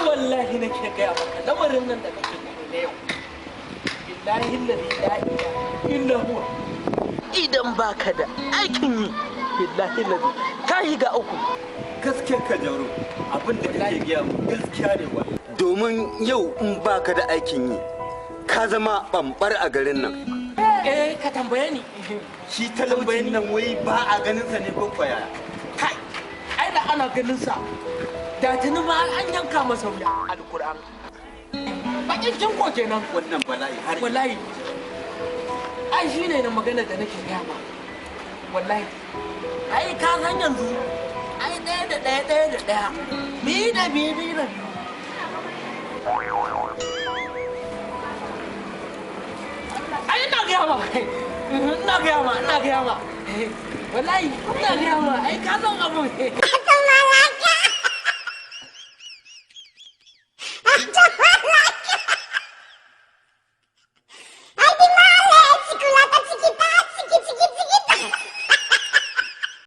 Wallahi nake gaya maka lamarin nan da kake gani na yau, billahi alladhi la ilaha illa huwa, idan baka da aikin yi, billahi alladhi ka yi ga uku. Gaskiya ka Jauro, abin da kake gaya mu gaskiya ne wa. Domin yau in baka da aikin yi, ka zama bambar a garin nan. Eh, ka tambaye ni. Shi talaucin nan wai ba a ganin sa ne ko kwaya? Kai, ai da ana ganin sa da tuni ma an yanka masa wuya. Alkur'an, bakin kinko kenan. Wannan bala'i har wallahi ai shine na magana da nake gaya ma. Wallahi ai ka san yanzu ai ɗaya da ɗaya, ɗaya da ɗaya, biyu da biyu, biyu da biyu. Ai ina gaya ma, ina gaya ma, ina gaya ma, wallahi ina gaya ma, ai ka san abun.